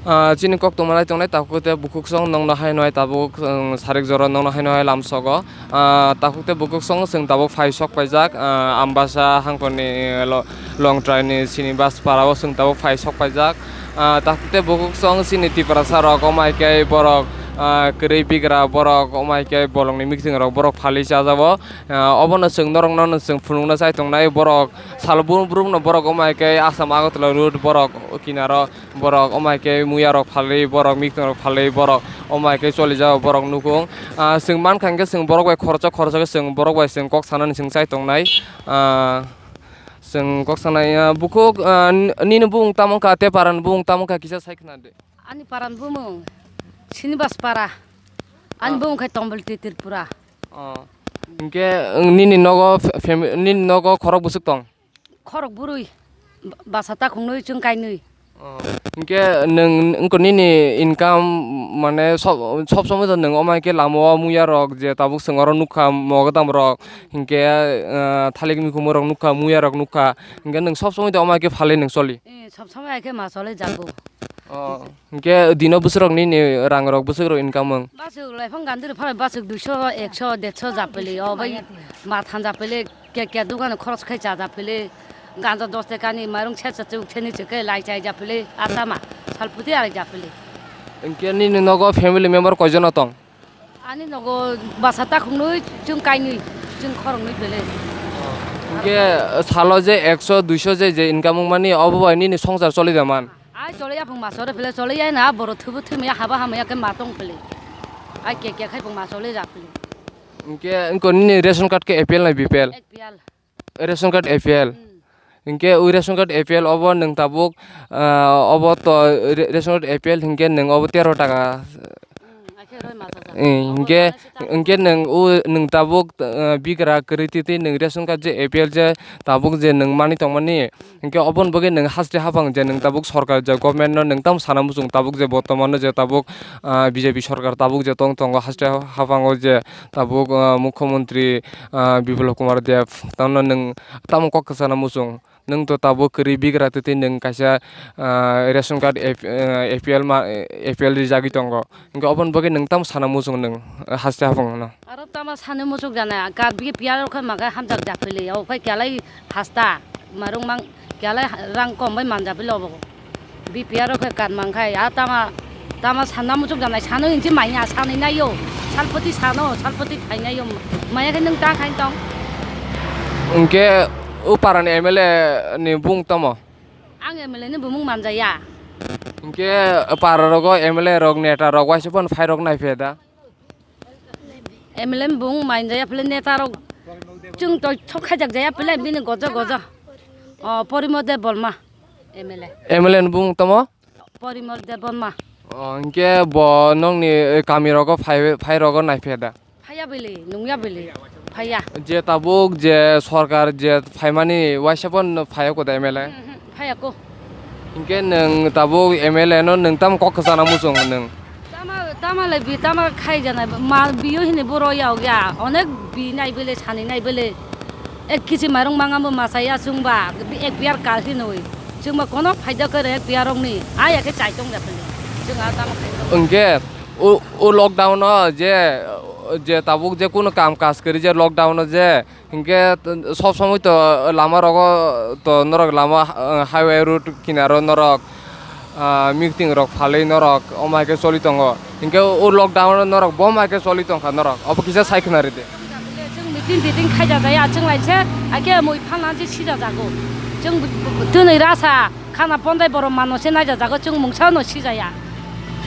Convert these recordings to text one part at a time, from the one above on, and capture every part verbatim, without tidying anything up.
Ah, chini kok tongma lai tongnai takhuk tei bukhuk song nokno hai no hai tabuk, um, sarik jora nokno hai no hai lamsogo. Ah, takhuk tei bukhuk song chwng tabuk phai sok paijak, ah, Ambasa hangkhorni lo-, Longtraini Srinivas Para o chwng tabuk phai sok paijak. Ah, takhuk tei bukhuk song chini Tiprasa rok, omo hai khe borok, ah, kwrwi bigra borok, omo hai khe bolongni meeting rok borok phalwi chajabo. Ah, obono chwng norokno no chwng phunukna chai tongnai borok sal brum brum no borok omo hai khe Assam Agartala road borok kinaro borok omo hai khe muya rok phalwi borok meeting rok phalwi borok omo hai khe cholijago borok nukung. Ah, chwng mankha hwnkhe chwng borok bai khoroksa khoroksa khe chwng borok bai chwng kok sanani chwng chai tongnai. Ah, chwng kok sanai, ah, bukhuk, ah, nini bumung tamo wngkha tei parani bumung tamo wngkha kisa sai khna di. Ani parani bumung Srinivas Para. Ani Ah. bumung khe Tombolti Tripura. Oh. Hingke, nini nogo fe-, fami-, nini nogo khorok bwswk tong? Khorok bwrwi, ba-, basa takhuknwi chwng kainwi. Oh. Hingke nwng, wngkha nini income, mane sob, sob somoi to nwng omo hai khe lama o muya rok je tabuk chwng oro nukha mogodam rok, hingke, ah, thalik mikhumui rok nukha, muya rok nukha, hingke nwng sob somoi to omo hai khe phalwi nwng choli? Eh, sob somoi hai khe ma choli jago. Oh. Hingke dino bwswk rok nini rang rok bwswk rok income wng? Bwswk laifang gandri phai bwswk duiso, ekso, derso japili, o bai ma than japili, ke ke dugan khoros khai cha japili, ganja dos tekani mairung se cha chuk theni chuk lai chai japili, atama salputi ari japili. Hingke nini nogo family member koijono tong? Ani nogo bwsa takhuknwi chwng kainwi, chwng khoroknwi belai. Hingke salo je ekso, duiso je, je income wngmani, obo bai nini songsar choli da man? Ai choli ya phung ma choli phele choli ya na, borok thubu thumya haba hamya khe ma tong phele. Ai ke ke khai phung ma choli ja phele. Hingke wngkha nini ration card khe A P L na B P L? A P L. Ration card A P L. Hmm. Hingke o ration card A P L obo nwng tabuk, ah, obo to re-, ration card A P L hingke nwng obo tero taka. Hmm, akhe roi masa sa. Eh, hingke, hingke nwng o nwng tabuk, ah, bigra kwrwi twi twi nwng ration card je A P L je tabuk je nwng manwi tongmani. Hingke oboni bagwi nwng haste hafang je nwng tabuk sorkar je government no nwng tamo sana muchung tabuk je bortoman no je tabuk, ah, B J P sorkar tabuk je tong tongo haste hafang o je tabuk, ah, mukhyamantri, ah, Biplab Kumar Deb, tamno nwng tamo kok kwchana muchung? Nwng to tabuk kwrwi bigra twi twi nwng kaisa, ah, ration card A P, ah, A P L ma, A P L rijagwi tongo. Hingke oboni bagwi nwng tamo sana muchung nwng, ah, haste hafang no? Aro tamo sana muchung jana, card B P L rok khe maga hamjak japili, o khai kyalai hasta, marung mang kyalai ha-, rang kom bai manja pili obo. B P L rok khe card mang khai, a tama, tama sana muchuk janai, sano hinsi manya, sanwi naio, salpoti sano, salpoti thai naio, maya khe nwng ta khai tong. Hingke o parani M L A ni bung tamo? Ang M L A ni bumung manjaya. Hingke para rogo M L A rok, neta rok waisa phano phai rok nai phe da? M L A bung manjaya pele neta rok. Chwng to thok khaijak jaya pele bini gojo gojo. O, Porimol Debbarma, M L A. M L A ni bung tamo? Porimol Debbarma. O, hingke bo nongni, eh, kami rogo phai, phai rogo naiphe da? Phaiya bele, nungya bele, phaiya. Je tabuk je sorkar je phaimani waisa pon phaiya ko da M L A? Mhm, phaiya ko. Hingke nwng tabuk M L A no nwng tamo kok kwchana muchung nwng? Tama, tama le bi, tama khai jana, ma biyo hini boro ya ogya, onek bi nai bele, sani nai bele. Ek kisi mairung mangam bo masa ya chwng ba, ek biyar kal hinoi. Chwng ba kono phaida kare ek biyar rok ni, a ya khe chai tong da bele. Chwng a tamo khai tong. Hingke o, o lockdown o je, je tabuk je kunu kam kaj kari je lockdown o je, Hinkhe t-, sob somoi to lama rogo to norok lama, ah, highway road kinaro norok, ah, meeting rok phalwi norok omo hai khe choli tongo. Hinkhe o lockdown o norok bo hai khe choli tongkha norok. Obo kisa sai khna ridi. Chwng meeting titing khaijak jaya, chwng lai se, hakhe mui phalna je sija jago. Chwng twnwi rasa. Khana pondai borok mano se naija jago, chwng mungsa no sijaya.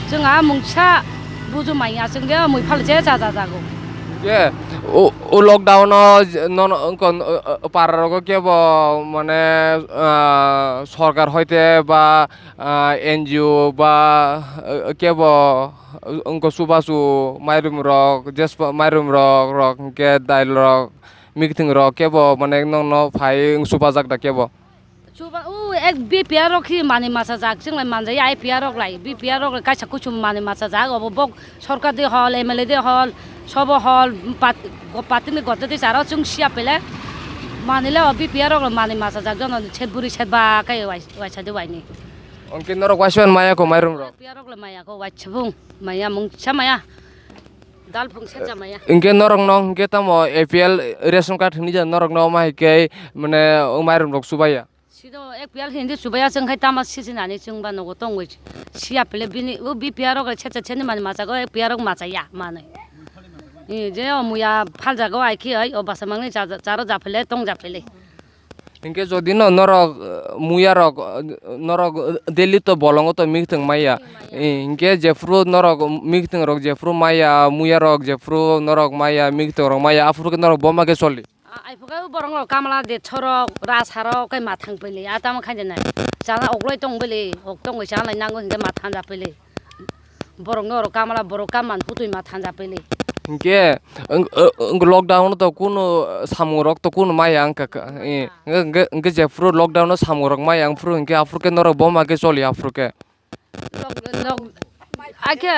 Chwng a mungsa buju maya, chwng de mui phal je cha ja jago. Je, o, o lockdown o je, nono wngkha, o, o, para rogo kebo mane, ah, sorkar hoite ba, ah, N G O ba, ah, kebo wngkha chubachu mairum rok, jespa mairum rok, rok hwnkhe dail rok, mikthwng rok kebo mane nokno phai chubajak da kebo. Chuba, u, ek B P R rok hi mani masa jak, chwng lai manjaya I P R rok lai, B P R rok lai kaisa kuchum mani masa jak, obo bok sorkar de hol, M L A de hol, sobo hol, pat-, go-, patini goto de charo chwng siya pele, mani le o B P R rok lai mani masa jak, jono se buri se ba kai wai, wai sa de wai ni. Hwnkhe norok waisa maya kho mairum rok? Piyarok le maya kho, waisa bung maya, mungsa maya. Dal phung secha maya. Hwnkhe norok no hwnkhe tamo A P L ration card hinwi ja norok no ma hai khe mane o mairum rok chubaya. Sido A P L hindi chubaya chwng khai tamo sisi nani chwng ba nogo tongwi siya pele bini o B P R rok secha seni mani machago A P R rok machaya manwi. I je o muya phaljago ai khi ai o basa mangni cha-, charo japhele tong japhele. Hinkhe jodi no norok, eh, muya rok, eh, norok, eh, daily to bolongo to mikthwng maya. Eh, hinkhe jephru norok mikthwng rok jephru maya, muya rok jephru norok maya, mikthwng rok maya, aphuru khe norok boma khe choli. A-, aiphuka borok rok kamla de chorok, ra sarok kai mathang pele, a tamo khaide nai. Chana oglai tong bele, ok tong bai chana nango hinkhe mathang ja pele. Borokno oro kamala borok kam man putui ma thanja pele. Hinkhe, ang, ang, ang lockdown to kunu samung rok to kunu maya ang kaka, eh, ang, ang, ang jephru lockdown no samung rok maya ang phuru hinkhe aphuru khe norok boma khe choli aphuru khe. Lok, lok, akhe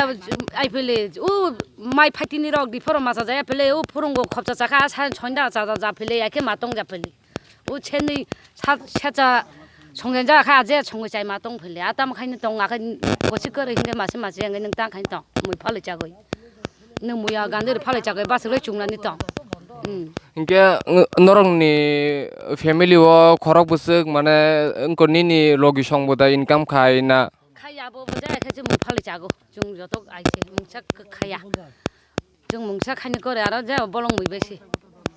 ai pele, u mai phaitini rok diphoro masa jaya pele, u phurungo khopsa chakha, sa sonda cha, cha, ja pele, akhe matong ja pele. O chenwi sa-, secha songwi ja kha, je songwi chai ma tong phile. A tamo khaini tong, akhe kosi kwrwi hinkhe mase mase wngwi nwng tang khaini tong. Mui phalwi chagwi. Nwng muya gandiri phalwi chagwi, bachwlwi chungnani tong. Hmm. Hinkhe, ng-, norokni family o khorok bwswk, mane, wngkor nini logi song bo da income khai na? Khai abo bo jaya khe se mui phalwi chago. Chwng joto aise mungsa k-, khaya. Chwng mungsa khaini kore aro je bolong mui bai se.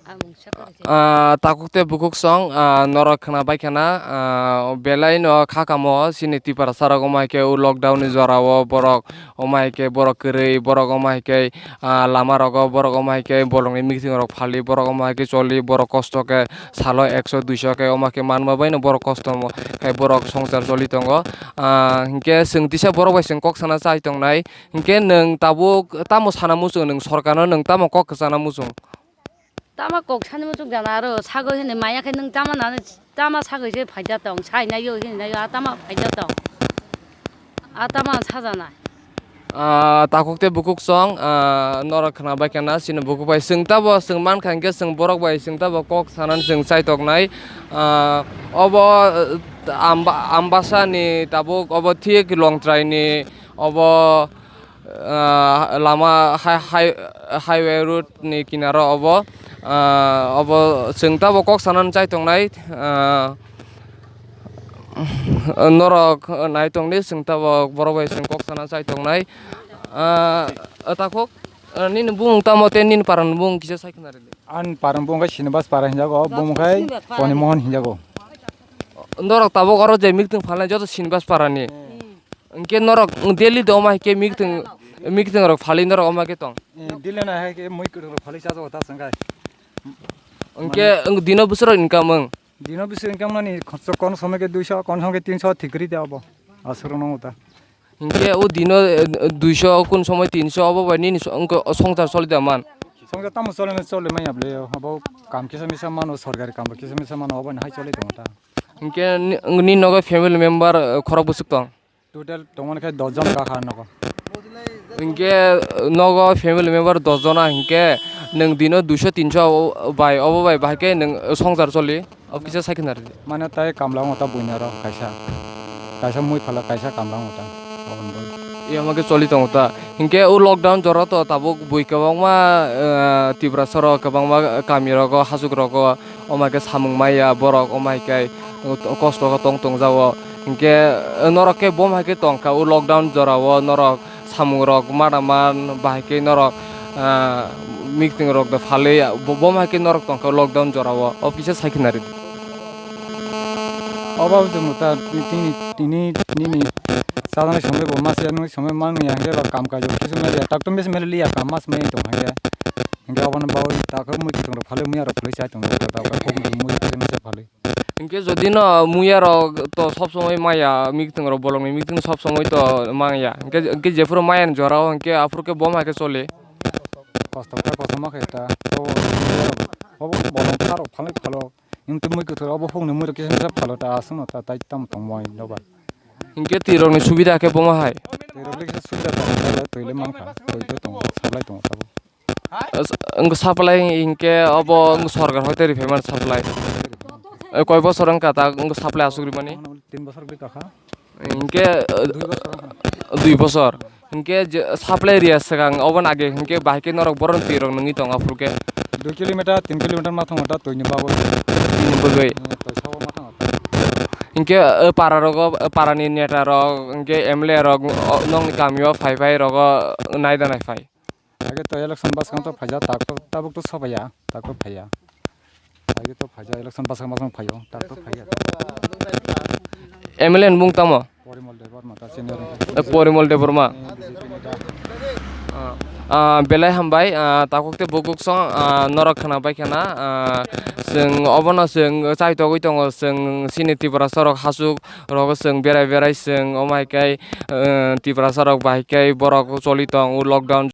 A mungsa kore se. Ah, takhuk tei bukhuk song, ah, norok khna bai khna, ah, belai no kha kamo chini Tiprasa rok omo hai khe o lockdown ni jora o borok omo hai khe borok kwrwi borok omo hai khe, ah, lama rogo borok omo hai khe bolong ni meeting rok phali borok omo hai khe choli borok kosto khe salo ekso duiso khe omo khe manma bai no borok kosto mo khe borok songchar choli tongo. Ah, hinkhe chwng tisa borok bai chwng kok sana chai tongnai. Hinkhe nwng tabuk tamo sana muchung, nwng sorkarno nwng tamo kok kwchana muchung? Tamo kok sani muchung jana aro sagwi hwnwi maya khe nwng tamo nani tamo sagwi se phaida tong, sai naio hini naio a tamo phaida tong. A tamo sajana. Ah, takhuk tei bukhuk song, ah, norok khna bai khna chini bukhuk bai chwng tabo chwng mankha hinkhe chwng borok bai chwng tabo kok sanani chwng chai toknai. Ah, obo, eh, Amba-, Ambasa ni tabuk obo thik Longtrai ni obo, ah, lama hai-, hai-, highway road ni kinaro obo, ah, obo chwng tabo kok sanani chai tongnai, ah, norok nai tongdi chwng tabo borok bai chwng kok sana chai tongnai, ah, takhuk, ah, nini bumung tamo tei nini parani bumung kisa sai khna rwdi. Ani parani bumung khe Sinibas para hinjago, bumung khe Sinibas para. Poni Mohon hinjago. Norok tabuk oro je meeting phalnai joto Sinibas parani. Hmm. Hwnkhe norok daily de omo hai khe meeting, meeting rok phali norok omo hai khe tong? Eh, daily no hai khe mui kwrwng rok phali chajago ta chwng khai. Hwnkhe mane, dino bwswk rok income wng? Dino bwswk income nani khoroksa kono somoi khe duiso, kono somoi khe tinso thik kwrwi de abo. Aswk rok nongo ta. Hwnkhe o dino, eh, duiso, kun somoi tinso obo bai nini so-, wngkhe o songchar choli da man? Songchar tamo chole, chole manya bwle abo kam kisa misa mano, sorkari kam bo kisa misa mano, obo hai choli tongo ta. Hwnkhe ni, nini nogo family member, eh, khorok bwswk tong? Total tongmani khe dos jon kha kha nogo. Hinkhe, eh, nogo family member dos jona hinkhe nwng dino duiso tinso bai obo bai bahai khe nwng songchar choli? O kisa sai khna rwdi. Mane tai kamla wngo ta buina rok kaisa. Kaisa mui phala kaisa kamla wngo ta. Aboni bagwi. Iya ma khe choli tongo ta. Hinkhe o lockdown jora to tabuk bui kwbangma, eh, Tiprasa rok kwbangma kami rogo hachuk rogo. Omo hai khe samung maya borok, omo hai khe kosto khe tong tong jago. Hinkhe norok khe bom hai khe tong kha o lockdown jora o norok samung rok mana man bahai khe norok, ah, meeting rok da phalwi bo-, bom hai khe norok tong kha o lockdown jora o. O kisa sai khna rwdi. Obo wngtong ta tini, tini, nini chajaknai somoi bo mas ya nung somoi mang ya hwnkhe ba kam kaijak kisa mele ya tak to mes mele ya kam mas mele tong hwnkhe. Hwnkhe obono bagwi takhuk mui kwthwng rok phalwi muya rok phalwi chai tongo, takhuk mui kwthwng rok phalwi. Hwnkhe jodi no muya rok to sob somoi maya, mikthwng rok bolong ni mikthwng sob somoi to manya. Hwnkhe, hwnkhe jephuru maya ni jora o hwnkhe aphuru khe bom hai khe choli. Kosto khe kosto ma khe ta. Obo, obo bolong kha rok phalwi phalo. Hwnkhe mui kwthwng obo hukni mui rok kisa kisa phalo ta aswk no ta tai tamo tong moi no ba. Hwnkhe twi rok ni subida khe bom hai. Twi rok le kisa subida tongo, twi le mankha, twi to tongo, supply tongo tabuk. As-, wng supply hinkhe obo wng sorkar hoite riphaimani supply. Eh, koi bosor wngkha ta wng supply aswk rimani? Tin bosor bwkha kha. Hinkhe, uh, dui bosor wngkha. Dui bosor. Hinkhe je supply area swkang oboni age hinkhe bahai khe norok bohrokni twi rok nungwi tongo aphuru khe? Dui kilometer, tin kilometer ma thangma ta twini bagwi. Twini bagwi. Hmm, twi sabo ma thangma ta. Hinkhe, uh, para rogo, uh, para ni neta rok, hinkhe M L A rok, uh, nokni kamio phai phai rogo naida nai phai. Age to election bwskang to phaijak, tak to tabuk to sophaiya, tak to phaiya. Age to phaijak, election bwskang bwskang phaio, tak to phaiya. M L A ni mung tamo? Porimol Debbarma ta senior. Eh, Porimol Debbarma. B J P neta. Ah, ah, belai hambai, ah, takhuk tei bukhuk song, ah, norok khwna bai khwna, ah, chwng obono chwng chaitogwi tongo, chwng chini Tiprasa rok hachuk rogo chwng berai berai chwng omo hai khe, eh, Tiprasa rok bai khe borok choli tong o lockdown.